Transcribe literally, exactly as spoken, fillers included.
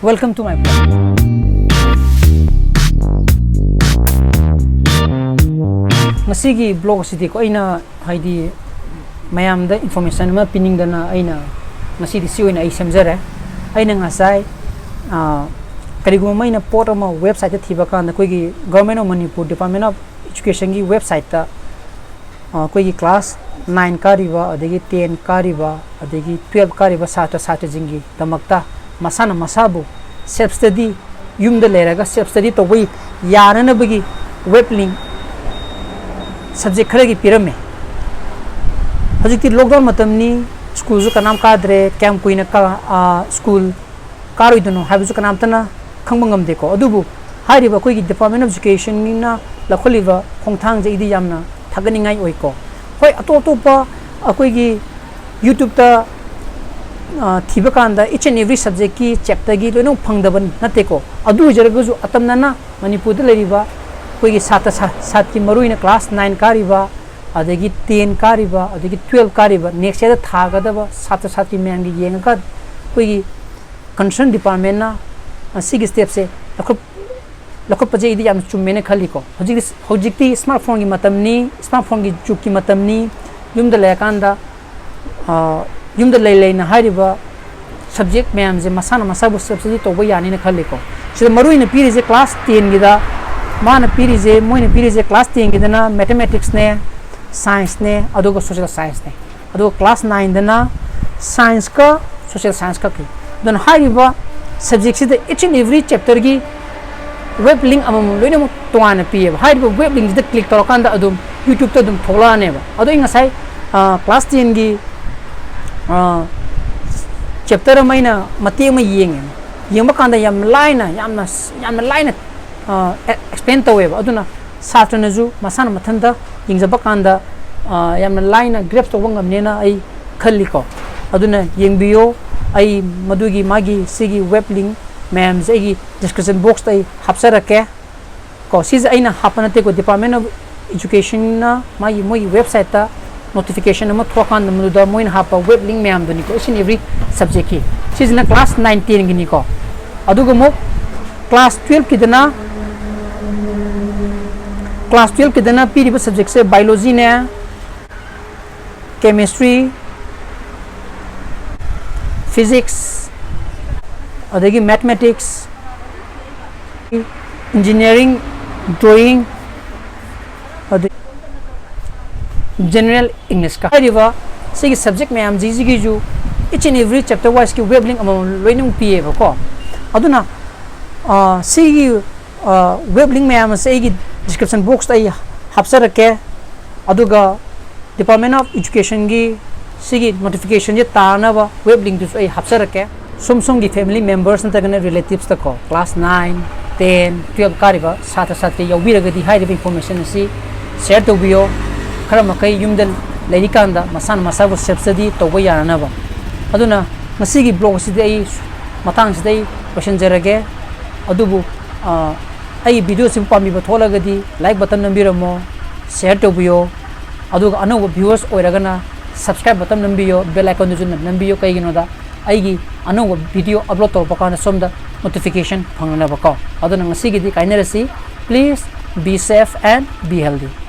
Welcome to my blog. ꯉꯁꯤꯒꯤ blog ꯑꯁꯤꯗꯤꯀꯣ, ꯑꯩꯅ ꯍꯥꯏꯗꯤ ꯃꯌꯥꯝꯗ information ꯑꯃ ꯄꯤꯅꯤꯡꯗꯅ ꯑꯩꯅ ꯉꯁꯤꯗꯤ ꯁꯤ ꯑꯣꯏꯅ ꯑꯩ ꯁꯦꯝꯖꯔꯦ꯫ ꯑꯩꯅ ꯉꯁꯥꯏ, ꯑ, ꯀꯔꯤꯒꯨꯝꯕ ꯑꯃ ꯑꯩꯅ ꯄꯣꯠ ꯑꯃ websiteꯇ ꯊꯤꯕ ꯀꯥꯟꯗ, ꯑꯩꯈꯣꯏꯒꯤ Government of Manipur Department of Educationꯒꯤ websiteꯇ, ꯑ, ꯑꯩꯈꯣꯏꯒꯤ class nine ꯀꯥꯔꯤꯕ, ꯑꯗꯒꯤ ten ꯀꯥꯔꯤꯕ, ꯑꯗꯒꯤ twelve ꯀꯥꯔꯤꯕ ꯁꯥꯇ꯭ꯔ ꯁꯥꯇ꯭ꯔꯤꯁꯤꯡꯒꯤꯗꯃꯛꯇ ꯃꯁꯥꯅ ꯃꯁꯥꯕꯨ self study, ꯌꯨꯝꯗ ꯂꯩꯔꯒ self study ꯇꯧꯕ ꯌꯥꯅꯅꯕꯒꯤ web link subject ꯈꯔꯒꯤ ꯄꯤꯔꯝꯃꯦ꯫ ꯍꯧꯖꯤꯛꯇꯤ lockdown ꯃꯇꯝꯅꯤ, schoolꯁꯨ ꯀꯅꯥꯝ ꯀꯥꯗ꯭ꯔꯦ, ꯀꯌꯥꯝ ꯀꯨꯏꯅ ꯀꯥ-, ꯑ, school ꯀꯥꯔꯣꯏꯗꯣꯏꯅꯣ ꯍꯥꯏꯕꯁꯨ ꯀꯅꯥꯝꯇꯅ ꯈꯪꯕ ꯉꯝꯗꯦꯀꯣ꯫ ꯑꯗꯨꯕꯨ ꯍꯥꯏꯔꯤꯕ ꯑꯩꯈꯣꯏꯒꯤ Department of Educationꯅ ꯂꯧꯈꯠꯂꯤꯕ ꯈꯣꯡꯊꯥꯡꯁꯦ ꯑꯩꯗꯤ ꯌꯥꯝꯅ ꯊꯥꯒꯠꯅꯤꯡꯉꯥꯏ ꯑꯣꯏꯀꯣ꯫ ꯍꯣꯏ, ꯑꯇꯣꯞ ꯑꯇꯣꯞꯄ ꯑꯩꯈꯣꯏꯒꯤ YouTubeꯇ, ꯑ, ꯊꯤꯕ ꯀꯥꯟꯗ each and every subjectꯀꯤ chapterꯒꯤ ꯂꯣꯏꯅꯃꯛ ꯐꯪꯗꯕ ꯅꯠꯇꯦꯀꯣ꯫ ꯑꯗꯨ ꯑꯣꯏꯖꯔꯒꯁꯨ ꯑꯇꯝꯅꯅ ꯃꯅꯤꯄꯨꯔꯗ ꯂꯩꯔꯤꯕ ꯑꯩꯈꯣꯏꯒꯤ ꯁꯥꯇ꯭ꯔ ꯁꯥ-, ꯁꯥꯇ꯭ꯔꯒꯤ ꯃꯔꯨꯑꯣꯏꯅ class nine ꯀꯥꯔꯤꯕ, ꯑꯗꯒꯤ ten ꯀꯥꯔꯤꯕ, ꯑꯗꯒꯤ twelve ꯀꯥꯔꯤꯕ, next yearꯗ ꯊꯥꯒꯗꯕ ꯁꯥꯇ꯭ꯔ ꯁꯥꯇ꯭ꯔꯤ ꯃꯌꯥꯝꯒꯤ ꯌꯦꯡꯉꯒ ꯑꯩꯈꯣꯏꯒꯤ concern departmentꯅ ꯃꯁꯤꯒꯤ stepꯁꯦ ꯂꯧꯈꯠ-, ꯂꯧꯈꯠꯄꯁꯦ ꯑꯩꯗꯤ ꯌꯥꯝꯅ ꯆꯨꯝꯃꯦꯅ ꯈꯜꯂꯤꯀꯣ꯫ ꯍꯧꯖꯤꯛꯇꯤ, ꯍꯧꯖꯤꯛꯇꯤ smartphoneꯒꯤ ꯃꯇꯝꯅꯤ, smartphoneꯒꯤ ꯖꯨꯒꯀꯤ ꯃꯇꯝꯅꯤ꯫ ꯌꯨꯝꯗ ꯂꯩꯔꯀꯥꯟꯗ, ꯑ, ꯌꯨꯝꯗ ꯂꯩ ꯂꯩꯅ ꯍꯥꯏꯔꯤꯕ subject ꯃꯌꯥꯝꯁꯦ ꯃꯁꯥꯅ ꯃꯁꯥꯕꯨ self study ꯇꯧꯕ ꯌꯥꯅꯤꯅ ꯈꯜꯂꯤꯀꯣ꯫ ꯁꯤꯗ ꯃꯔꯨ ꯑꯣꯏꯅ ꯄꯤꯔꯤꯁꯦ class tenꯒꯤꯗ, ꯃꯥꯅ ꯄꯤꯔꯤꯁꯦ, ꯃꯣꯏꯅ ꯄꯤꯔꯤꯁꯦ class tenꯒꯤꯗꯅ mathematicsꯅꯦ, scienceꯅꯦ, ꯑꯗꯨꯒ social scienceꯅꯦ꯫ ꯑꯗꯨꯒ class nineꯗꯅ scienceꯀ social science ꯈꯛꯀꯤ꯫ ꯑꯗꯨꯅ ꯍꯥꯏꯔꯤꯕ subjectꯁꯤꯗ each and every chapterꯒꯤ web link ꯑꯃꯃꯝ ꯂꯣꯏꯅꯃꯛ ꯇꯣꯉꯥꯟꯅ ꯄꯤꯌꯦꯕ꯫ ꯍꯥꯏꯔꯤꯕ web linkꯁꯤꯗ click ꯇꯧꯔꯀꯥꯟꯗ ꯑꯗꯨꯝ YouTubeꯇ ꯑꯗꯨꯝ ꯊꯣꯛꯂꯛꯑꯅꯦꯕ꯫ ꯑꯗꯣ ꯑꯩ ꯉꯁꯥꯏ, ꯑ, class tenꯒꯤ, ꯑ, chapter ꯑꯃ ꯑꯩꯅ ꯃꯇꯦꯛ ꯑꯃ ꯌꯦꯡꯉꯦ꯫ ꯌꯦꯡꯕ ꯀꯥꯟꯗ ꯌꯥꯝ ꯂꯥꯏꯅ, ꯌꯥꯝꯅ, ꯌꯥꯝꯅ ꯂꯥꯏꯅ, ꯑ, explain ꯇꯧꯋꯦꯕ꯫ ꯑꯗꯨꯅ ꯁꯥꯇ꯭ꯔꯅꯁꯨ ꯃꯁꯥꯅ ꯃꯊꯟꯇ ꯌꯦꯡꯖꯕ ꯀꯥꯟꯗ, ꯑ, ꯌꯥꯝꯅ ꯂꯥꯏꯅ grasp ꯇꯧꯕ ꯉꯝꯅꯦꯅ ꯑꯩ ꯈꯜꯂꯤꯀꯣ꯫ ꯑꯗꯨꯅ ꯌꯦꯡꯕꯤꯌꯣ꯫ ꯑꯩ ꯃꯗꯨꯒꯤ ꯃꯥꯒꯤ ꯁꯤꯒꯤ web link ꯃꯌꯥꯝꯁꯦ ꯑꯩꯒꯤ description boxꯇ ꯑꯩ ꯍꯥꯞꯆꯔꯛꯀꯦ꯫ ꯀꯣ, ꯁꯤꯁꯦ ꯑꯩꯅ ꯍꯥꯞꯄ ꯅꯠꯇꯦꯀꯣ, Department of Educationꯅ ꯃꯥꯒꯤ, ꯃꯣꯏꯒꯤ websiteꯇ notification ꯑꯃ ꯊꯣꯛꯑꯀꯥꯟꯗ ꯃꯗꯨꯗ ꯃꯣꯏꯅ ꯍꯥꯞꯄ web link ꯃꯌꯥꯝꯗꯨꯅꯤꯀꯣ, each and every subjectꯀꯤ꯫ ꯁꯤꯁꯤꯅ class nine tenꯒꯤꯅꯤꯀꯣ꯫ ꯑꯗꯨꯒ ꯑꯃꯨꯛ class twelve ꯀꯤꯗꯅ class twelve ꯀꯤꯗꯅ ꯄꯤꯔꯤꯕ subject ꯁꯦ biology ꯅꯦ, chemistry, physics, ꯑꯗꯒꯤ mathematics, engineering, drawing, ꯑꯗꯩ general English ꯀ ꯍꯥꯏꯔꯤꯕ ꯁꯤꯒꯤ subject ꯃꯌꯥꯝꯁꯤꯒꯤꯁꯨ each and every chapter wise ꯀꯤ web link ꯑꯃꯃꯝ ꯂꯣꯏꯅꯃꯛ ꯄꯤꯌꯦꯕꯀꯣ꯫ ꯑꯗꯨꯅ ꯑ, ꯁꯤꯒꯤ ꯑ, web link ꯃꯌꯥꯝ ꯑꯁꯦ ꯑꯩꯒꯤ description box ꯇ ꯑꯩ ꯍꯥꯞꯆꯔꯛꯀꯦ꯫ ꯑꯗꯨꯒ Department of Education ꯒꯤ ꯁꯤꯒꯤ notification ꯁꯦ ꯇꯥꯅꯕ web link ꯇꯨꯁꯨ ꯑꯩ ꯍꯥꯞꯆꯔꯛꯀꯦ꯫ ꯁꯣꯝ ꯁꯣꯝꯒꯤ family members ꯅꯠꯇ꯭ꯔꯒꯅ relatives ꯇꯀꯣ, class nine, ten, twelve ꯀꯥꯔꯤꯕ ꯁꯥꯇ꯭ꯔ ꯁꯥꯇ꯭ꯔꯤ ꯌꯥꯎꯕꯤꯔꯒꯗꯤ ꯍꯥꯏꯔꯤꯕ information ꯑꯁꯤ share ꯇꯧꯕꯤꯌꯣ꯫ ꯈꯔ ꯃꯈꯩ ꯌꯨꯝꯗ ꯂꯩꯔꯤꯀꯥꯟꯗ ꯃꯁꯥꯅ ꯃꯁꯥꯕꯨ self study ꯇꯧꯕ ꯌꯥꯅꯅꯕ꯫ ꯑꯗꯨꯅ ꯉꯁꯤꯒꯤ vlog ꯑꯁꯤꯗꯤ ꯑꯩ ꯃꯇꯥꯡꯁꯤꯗ ꯑꯩ ꯂꯣꯏꯁꯤꯟꯖꯔꯒꯦ꯫ ꯑꯗꯨꯕꯨ, ꯑ, ꯑꯩꯒꯤ video ꯑꯁꯤꯕꯨ ꯄꯥꯝꯕꯤꯕ ꯊꯣꯛꯂꯒꯗꯤ like button ꯅꯝꯕꯤꯔꯝꯃꯣ, share ꯇꯧꯕꯤꯌꯣ꯫ ꯑꯗꯨꯒ ꯑꯅꯧꯕ viewers ꯑꯣꯏꯔꯒꯅ subscribe button ꯅꯝꯕꯤꯌꯣ, bell icon ꯗꯨꯁꯨ ꯅꯝꯕꯤꯌꯣ꯫ ꯀꯩꯒꯤꯅꯣꯗ ꯑꯩꯒꯤ ꯑꯅꯧꯕ video upload ꯇꯧꯔꯛꯄ ꯀꯥꯟꯗ ꯁꯣꯝꯗ notification ꯐꯪꯅꯅꯕꯀꯣ꯫ ꯑꯗꯨꯅ ꯉꯁꯤꯒꯤꯗꯤ ꯀꯥꯏꯅꯔꯁꯤ꯫ Please be safe and be healthy꯫